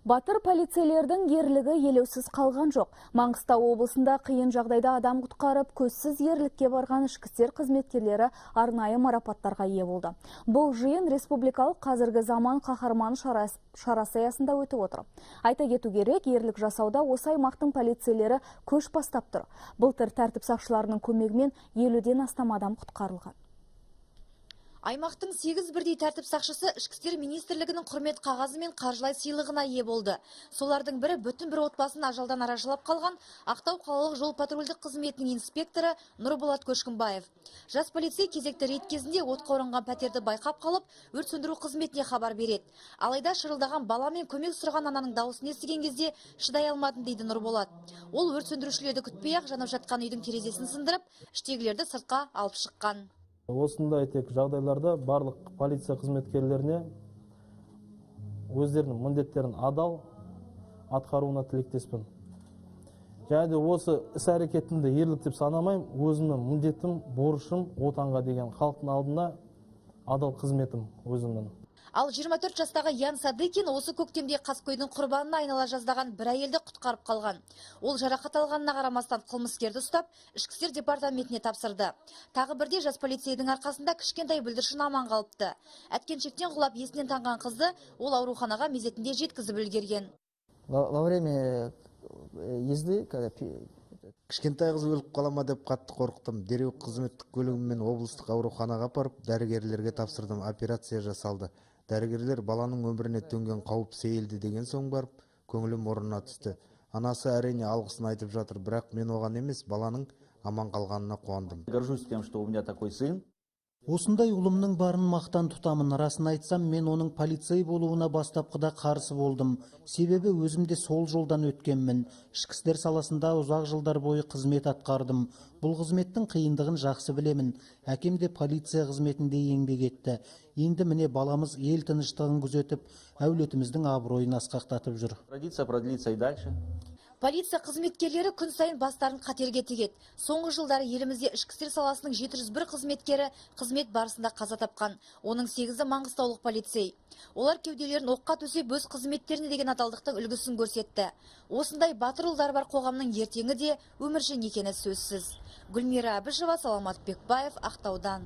Батыр полицейлердің ерлігі елеусіз қалған жоқ. Маңғыстау облысында қиын жағдайда адам құтқарып, көзсіз ерлікке барған ішкі істер қызметкерлері арнайы марапаттарға ие болды. Бұл жиын республикалық «Қазіргі заман қаһарманы» шарасы аясында өтіп отыр. Айта кету керек, ерлік жасауда осы аймақтың полицейлері көш бастап тұр. Былтыр тәртіп сақшыларының көмегімен 50-ден астам адам құтқарылған. Аймақтың 8 бірдей тәртіп сақшысы Ішкі істер министрлігінің құрмет қағазы мен қаржылай сыйлығына ие болды. Солардың бірі – бүтін бір отбасын ажалдан арашалап қалған Ақтау қалалық жол патрульдік қызметінің инспекторы Нұрболат Көшкінбаев. Жас полицей кезекті рейд кезінде отқа оранған пәтерді байқап қалып, өрт сөндіру қызметіне хабар береді. Алайда шырылдаған бала мен көмек сұраған ананың дауысын естіген кезде шыдай алмадым, дейді Нұрболат. Ол өрт сөндірушілерді күтпей ақ жанып жатқан үйдің терезесін сындырып, іштегілерді сыртқа алып шыққан. Осындай тек жағдайларда барлық полиция қызметкерлеріне өздерінің міндеттерін адал атқаруына тілектеспін. Және де осы іс әрекетімді ерлік деп санамаймын, өзімнің міндетім, борышым, отанға деген, халықтың алдында адал қызметім өзімнің. Ал 24 жастағы Ян Садыкин осы көктемде қаскөйдің құрбанына айнала жаздаған бір әйелді құтқарып қалған. Ол жарақат алғанына қарамастан қылмыскерді ұстап, Ішкі істер департаментіне тапсырды. Тағы бірде жас полицейдің арқасында кішкентай бүлдіршін аман қалыпты. Әткеншектен құлап, есінен танған қызды ол ауруханаға мезетінде жеткізіп үлгерген. Во время езды, когда Кішкентай қыз өліп қала ма деп қатты қорықтым. Дереу қызметтік көлігіммен облыстық ауруханаға апарып, дәрігерлерге тапсырдым. Операция жасалды. Дәрігерлер баланың өміріне төнген қауіп сейілді деген соң барып көңілім орнына түсті. Анасы, әрине, алғысын айтып жатыр, бірақ мен оған емес, баланың аман қалғанына қуандым. Горжусь тем, что у меня такой сын. Осындай ұлымның барын мақтан тұтамын. Расын айтсам, мен оның полицей болуына бастапқыда қарсы болдым. Себебі өзім де сол жолдан өткенмін. Ішкі істер саласында ұзақ жылдар бойы қызмет атқардым. Бұл қызметтің қиындығын жақсы білемін. Әкем де полиция қызметінде еңбек етті. Енді міне, баламыз ел тыныштығын күзетіп, әулетіміздің абыройын асқақтатып жүр. Традиция продлится и дальше. Полиция қызметкерлері күн сайын бастарын қатерге тігеді. Соңғы жылдары елімізде ішкі істер саласының 701 қызметкері қызмет барысында қаза тапқан. Оның 8-і маңғыстаулық полицей. Олар кеуделерін оққа төсеп, өз қызметтеріне деген адалдықтың үлгісін көрсетті. Осындай батыр ұлдар бар қоғамның ертеңі де өміршең екені сөзсіз. Гүлмира Әбішева, Саламат Бекбаев, Ақтаудан.